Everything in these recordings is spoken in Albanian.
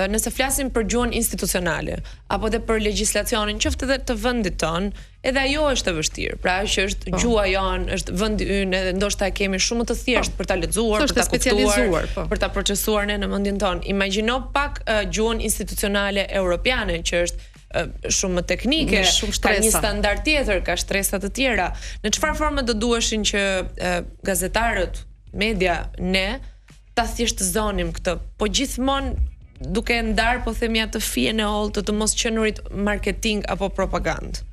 nëse flasim për gjuhën institucionale apo edhe për legjislacionin, qoftë edhe të vendit tonë, edhe ajo është e vështirë. Pra që është po. gjuha jonë, është vendi ynë, edhe ndoshta e kemi shumë më të thjeshtë po. për ta lexuar, për ta kuptuar, po. për ta procesuar ne në mendjen tonë. Imagjino pak uh, gjuhën institucionale europiane që është uh, shumë më teknike, shumë ka një standard tjetër, ka shtresa të tjera. Në çfarë forme do duheshin që uh, gazetarët, media, ne ta thjeshtëzonim këtë, po gjithmonë duke e ndarë, po themi atë fijen e hollë të të mos qenurit marketing apo propagandë.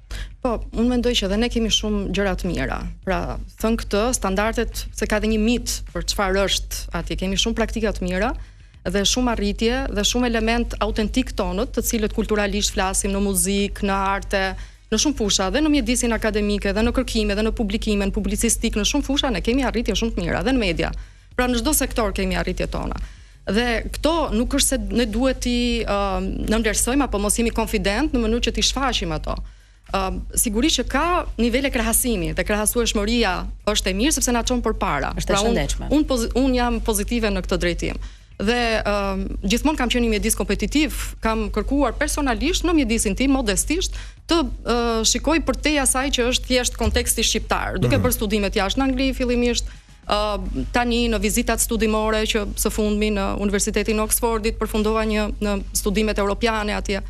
Po, unë mendoj që edhe ne kemi shumë gjëra të mira. Pra, thënë këtë, standardet se ka edhe një mit për çfarë është atje, kemi shumë praktika të mira dhe shumë arritje dhe shumë element autentik tonët, të cilët kulturalisht flasim në muzikë, në arte, në shumë fusha dhe në mjedisin akademik, edhe në kërkime, edhe në publikime, në publicistikë, në shumë fusha ne kemi arritje shumë të mira dhe në media. Pra në çdo sektor kemi arritjet tona. Dhe këto nuk është se ne duhet t'i uh, nënvlerësojmë apo mos jemi konfident në mënyrë që t'i shfaqim ato. Uh, sigurisht që ka nivele krahasimi dhe krahasueshmëria është e mirë sepse na çon përpara. Është e pra, shëndetshme. Unë un, un jam pozitive në këtë drejtim. Dhe uh, gjithmonë kam qenë në mjedis kompetitiv, kam kërkuar personalisht në mjedisin tim modestisht të uh, shikoj përtej asaj që është thjesht konteksti shqiptar, duke mm -hmm. bërë studimet jashtë në Angli fillimisht, Uh, tani në vizitat studimore që së fundmi në Universitetin e Oxfordit përfundova një në studimet europiane atje,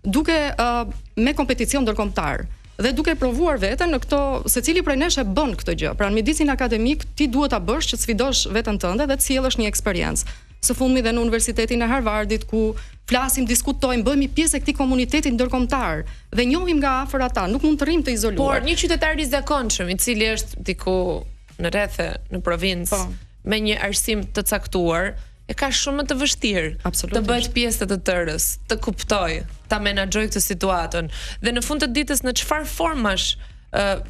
duke uh, me kompeticion ndërkombëtar dhe duke provuar veten në këto secili prej nesh e bën këtë gjë. Pra në mjedisin akademik ti duhet ta bësh që të sfidosh veten tënde dhe të sjellësh një eksperiencë. Së fundmi dhe në Universitetin e Harvardit ku flasim, diskutojmë, bëhemi pjesë e këtij komuniteti ndërkombëtar dhe njohim nga afër ata, nuk mund të rrimë të izoluar. Por një qytetar i zakonshëm, i cili është diku në rrethe, në provincë, po. me një arsim të caktuar, e ka shumë më të vështirë të bëhet pjesë të të tërës, të kuptojë, ta menaxhojë këtë situatën. Dhe në fund të ditës në çfarë formash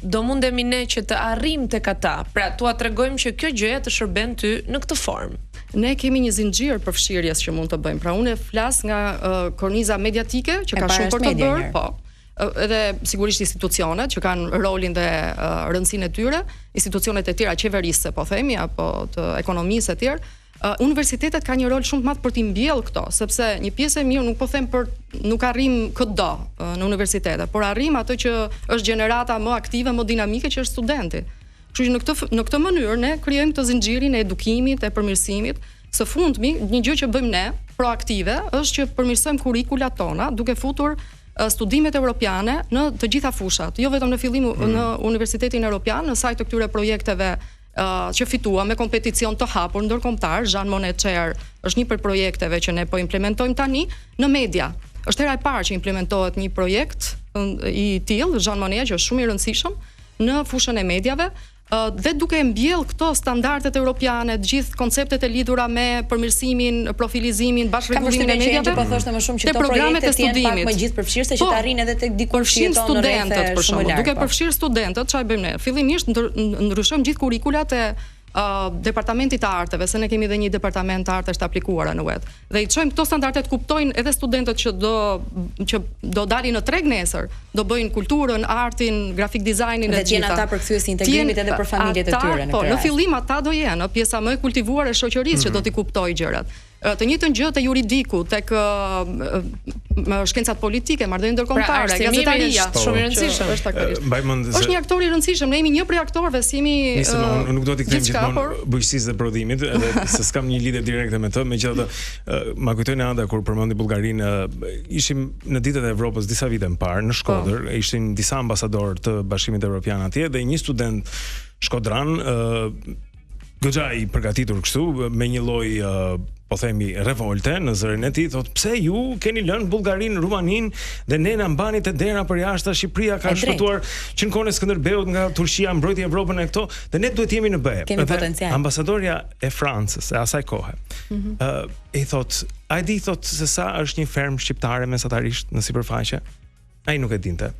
do mundemi ne që të arrijmë tek ata. Pra, t'ua tregojmë që kjo gjëja të shërben ty në këtë formë. Ne kemi një zinxhir përfshirjes që mund të bëjmë. Pra, unë flas nga uh, korniza mediatike që ka shumë për të bërë, po edhe sigurisht institucionet që kanë rolin dhe uh, rëndësinë e tyre, institucionet e tjera qeverisëse, po themi, apo të ekonomisë e tjerë, uh, universitetet kanë një rol shumë të madh për t'i mbjellë këto, sepse një pjesë e mirë nuk po them për nuk arrim këdo uh, në universitete, por arrim atë që është gjenerata më aktive, më dinamike që është studenti. Kështu që në këtë në këtë mënyrë ne krijojmë këtë zinxhirin e edukimit, e përmirësimit. Së fundmi, një gjë që bëjmë ne proaktive është që përmirësojmë kurrikulat tona duke futur studimet europiane në të gjitha fushat, jo vetëm në fillim mm. në Universitetin Europian, në sajë të këtyre projekteve uh, që fituam me kompeticion të hapur ndërkombëtar, Jean Monnet Chair është një prej projekteve që ne po implementojmë tani në media. Është hera e parë që implementohet një projekt i tillë, Jean Monnet, që është shumë i rëndësishëm në fushën e mediave, dhe duke mbjell këto standardet europiane, të gjithë konceptet e lidhura me përmirësimin, profilizimin, bashkërregullimin e mediave. Po thoshte më shumë që këto projekte të jenë pak më gjithëpërfshirëse që po, të arrijnë edhe tek dikush që jeton në rrethe për shembull, duke po. përfshirë studentët, çfarë bëjmë ne? Fillimisht ndryshojmë gjithë kurrikulat e uh, departamentit të arteve, se ne kemi edhe një departament të artesh të aplikuara në UET. Dhe i çojmë këto standarde të kuptojnë edhe studentët që do që do dalin në treg nesër, do bëjnë kulturën, artin, grafik dizajnin e të gjitha. Dhe jenë ata përkthyes i integrimit edhe për familjet e tyre në po, në fillim ata do jenë pjesa më e kultivuar e shoqërisë mm -hmm. që do mhm. t'i kuptojë gjërat. Të njëjtën gjë te juridiku, tek shkencat politike, marrëdhëniet ndërkombëtare, pra, gazetaria. Është shumë i rëndësishëm. Është aktualisht. Mbaj mend se është një aktor i rëndësishëm, ne jemi një prej aktorëve, si jemi Nisëm, uh, unë nuk do t'i kthehem gjithmonë por... bujqësisë dhe prodhimit, edhe se s'kam një lidhje direkte me të, megjithatë ma kujtoi Nada kur përmendi Bullgarinë, ishim në ditët e Evropës disa vite më parë në Shkodër, po. ishin disa ambasadorë të Bashkimit Evropian atje dhe një student shkodran goxha i përgatitur kështu me një lloj uh, po themi revolte në zërin e tij thotë pse ju keni lënë Bullgarinë, Rumaninë dhe ne na mbani te dera përjashta Shqipëria ka shpëtuar që në kohën e Skënderbeut nga Turqia mbrojti Evropën e këto dhe ne duhet të jemi në BE. Kemi potencial. Ambasadorja e Francës e asaj kohe. Ëh mm -hmm. uh, i thotë, a e di thotë se sa është një fermë shqiptare mesatarisht në sipërfaqe? Ai nuk e dinte.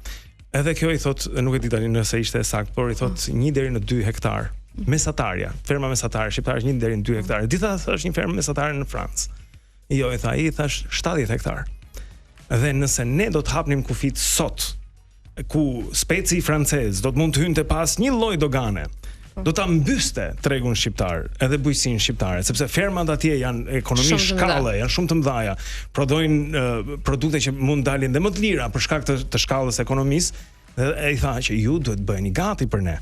Edhe kjo i thot, nuk e di tani nëse ishte e saktë, por i thot 1 mm. deri në 2 hektar. Mesatarja, ferma mesatare shqiptare është 1 deri në 2 hektar. Di tha është një fermë mesatare në Francë. Jo, i tha, i thash 70 hektar. Dhe nëse ne do të hapnim kufijtë sot, ku speci francez do të mund të hynte pa asnjë lloj dogane. Po. Do ta mbyste tregun shqiptar, edhe bujqësinë shqiptare, sepse fermat atje janë ekonomi shkalle, janë shumë të mëdha, prodhojnë uh, produkte që mund dalin dhe më të lira për shkak të, të shkallës së ekonomisë, dhe ai tha që ju duhet të bëheni gati për ne.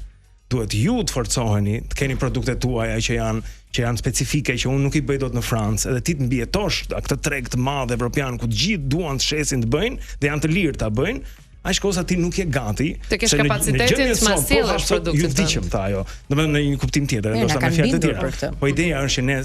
Duhet ju të forcoheni, të keni produktet tuaja që janë që janë specifike që unë nuk i bëj dot në Francë, edhe ti të mbijetosh këtë treg të madh evropian ku të gjithë duan të shesin të bëjnë dhe janë të lirë ta bëjnë, aq kohë sa ti nuk je gati të kesh kapacitetin të ma po, sjellësh produktin. Ju vdiqëm tha ajo. Domethënë në një kuptim tjetër, ndoshta me fjalë të tjera. Po ideja është që ne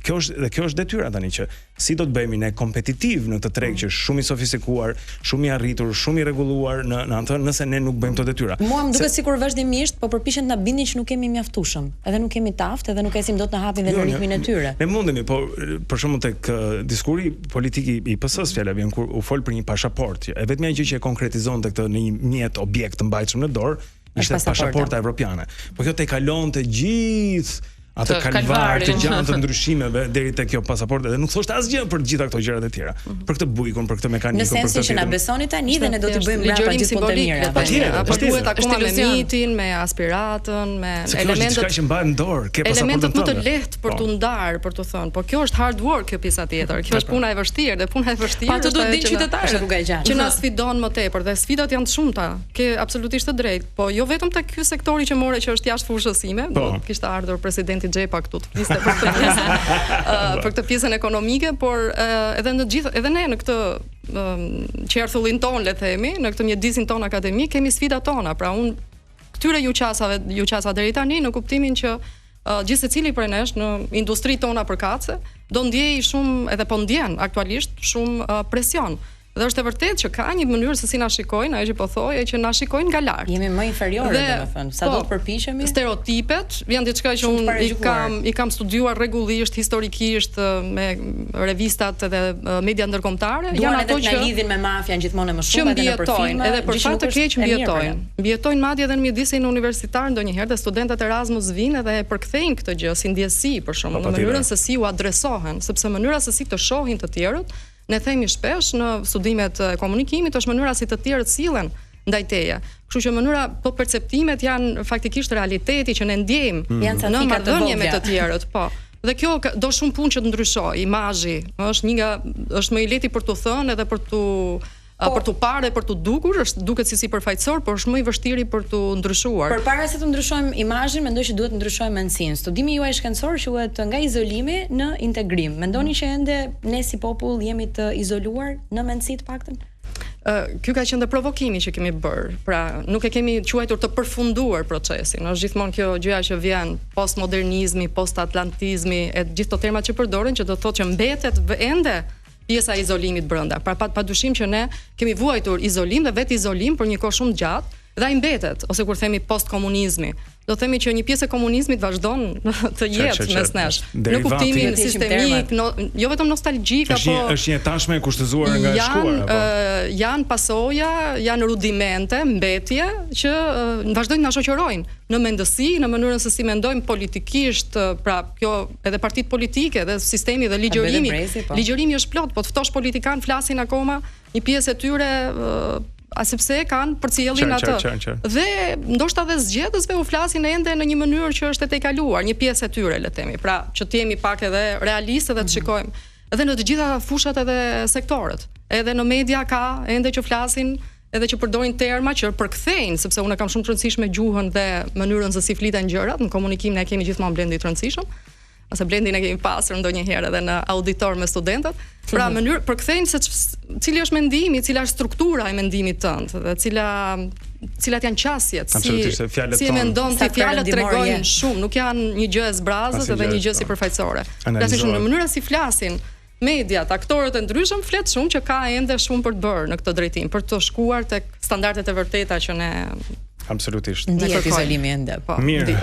kjo është dhe kjo është detyra tani që si do të bëhemi ne kompetitiv në këtë treg që është shumë i sofistikuar, shumë i arritur, shumë i rregulluar në në atë nëse ne nuk bëjmë këto detyra. Mua më duket sikur vazhdimisht po përpiqen të na bindin që nuk kemi mjaftueshëm, edhe nuk kemi të aftë, edhe nuk ecim dot në hapin dhe jo, në ritmin e tyre. Ne mundemi, po për shembull tek diskursi politik i, i PS-së fjala vjen kur u fol për një pashaportë, e vetmja gjë që e konkretizonte këtë në një mjet objekt të mbajtshëm në dorë ishte pashaporta evropiane. Po kjo tejkalonte gjithë atë kalvar të gjatë të ndryshimeve deri te kjo pasaportë dhe nuk thoshte asgjë për të gjitha këto gjërat e tjera. Mm -hmm. Për këtë bujkun, për këtë mekanikun, për këtë. Në sensin që na besoni tani dhe ne do t'i bëjmë mbrapa gjithë punët e mira. Patjetër, apo duhet akoma me mitin, me aspiratën, me elementët që mbahen në dorë, ke pasaportën Elementët më të lehtë për po. t'u ndarë, për t'u thënë, po kjo është hard work kjo pjesa tjetër. Kjo është puna e vështirë dhe puna e vështirë. Pa të duhet dinë qytetarët. Është rruga e gjatë. Që na sfidon më tepër dhe sfidat janë të shumta. Ke absolutisht të drejtë, po jo vetëm tek ky sektori që more që është jashtë fushës sime, po. do të kishte ardhur presidenti Xhepa këtu të fliste për këtë pjesë, uh, për këtë pjesën ekonomike, por uh, edhe në gjithë edhe ne në këtë um, qerthullin tonë le të themi, në këtë mjedisin tonë akademik kemi sfidat tona. Pra unë këtyre iu qasave, iu qasa deri tani në kuptimin që uh, gjithsecili prej nesh në industritë tona përkatëse do ndjejë shumë edhe po ndjen aktualisht shumë uh, presion. Dhe është e vërtetë që ka një mënyrë se si na shikojnë, ajo që po thoje, që na shikojnë nga lart. Jemi më inferiorë, domethënë, sado po, të përpiqemi. Stereotipet janë diçka që unë i kam i kam studiuar rregullisht historikisht me revistat edhe media ndërkombëtare, janë ato që na lidhin me mafian gjithmonë më shumë edhe nëpër filma, edhe për fat të keq mbijetojnë. Mbijetojnë madje edhe në mjedisin universitar ndonjëherë dhe studentët Erasmus vijnë edhe e përkthejnë këtë gjë si ndjesi për shembull, po, në mënyrën se si u adresohen, sepse mënyra se si të shohin të tjerët Ne themi shpesh në studimet e komunikimit është mënyra si të tjerët sillen ndaj teje. Kështu që mënyra po perceptimet janë faktikisht realiteti që ne ndjejmë mm. Janë në marrëdhënie me të tjerët, po. Dhe kjo do shumë punë që të ndryshojë, imazhi, është një nga është më i lehti për t'u thënë edhe për t'u po, për t'u parë dhe për t'u dukur, është duket si sipërfaqësor, por është më i vështiri për t'u ndryshuar. Përpara se të ndryshojmë imazhin, mendoj që duhet të ndryshojmë mendësinë. Studimi juaj shkencor quhet Nga izolimi në integrim. Mendoni që ende ne si popull jemi të izoluar në mendësi të paktën? Ë, ky ka qenë dhe provokimi që kemi bërë. Pra, nuk e kemi quajtur të përfunduar procesin. Është gjithmonë kjo gjëja që vjen postmodernizmi, postatlantizmi, e gjithë këto termat që përdoren që do të thotë që mbetet ende pjesa e izolimit brenda. Pra pa padyshim që ne kemi vuajtur izolim dhe vetizolim për një kohë shumë të gjatë dhe ai mbetet, ose kur themi postkomunizmi, do themi që një pjesë e komunizmit vazhdon të jetë mes nesh. Në kuptimin sistemik, no, jo vetëm nostalgjik apo është një e tashme e kushtëzuar nga e shkuara apo janë pasoja, janë rudimente, mbetje që vazhdojnë të na shoqërojnë në mendësi, në mënyrën se si mendojmë politikisht, pra kjo edhe partitë politike dhe sistemi dhe ligjërimi. Brezi, po. Ligjërimi është plot, po të ftosh politikanë flasin akoma një pjesë e tyre a sepse kanë përcjellin atë. Qartë, qartë, qartë. Dhe ndoshta dhe zgjedhësve u flasin ende në një mënyrë që është e tejkaluar, një pjesë e tyre le të themi. Pra, që të jemi pak edhe realistë dhe të mm -hmm. shikojmë edhe në të gjitha fushat edhe sektorët. Edhe në media ka ende që flasin edhe që përdorin terma që përkthejnë, sepse unë e kam shumë të rëndësishme gjuhën dhe mënyrën se si fliten gjërat, në komunikim ne kemi gjithmonë Blendi të rëndësishëm, ose Blendin e kemi pasur ndonjëherë edhe në auditor me studentët. Pra mhm. mënyrë përkthejnë se cili është mendimi, cila është struktura e mendimit tënd dhe cila cilat janë qasjet, si si e mendon ti fjalët tregojnë shumë, nuk janë një gjë e zbrazët edhe një gjë po. sipërfaqësore. Flasin shumë në mënyra si flasin, mediat, aktorët e ndryshëm flet shumë që ka ende shumë për të bërë në këtë drejtim, për të shkuar tek standardet e vërteta që ne absolutisht ndihet izolimi ende, po. Mirë.